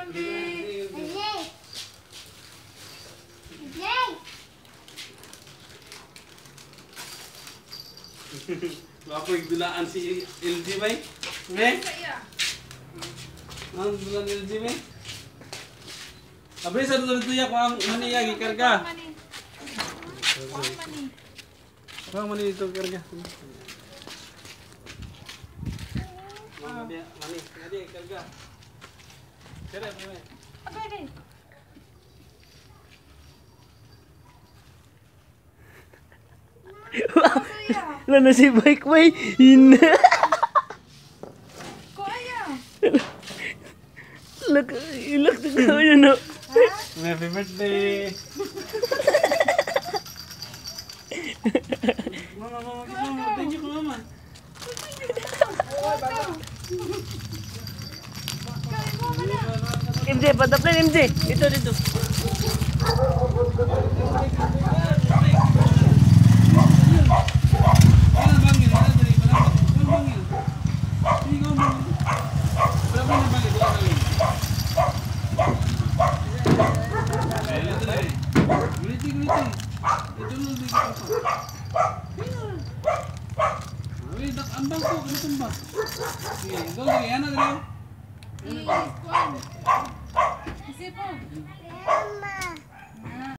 MD. Wapo igdulaan si LG bay. Me? Sa iya. Ang dulaan LG bay. Abri sa dito ya ko ang maniya gikarga. Mani. Kuang mani. Kuang mani dito karga. Mani, mani, mani karga. Kere, mani. Abay, abay. Wala na si bike bay. Hina. Kuaya. Ilak, ilak na kayo no. Happy birthday. Mama, mama, mama, thank you, mama. MJ, pataplin MJ. Dito, dito. Isipog.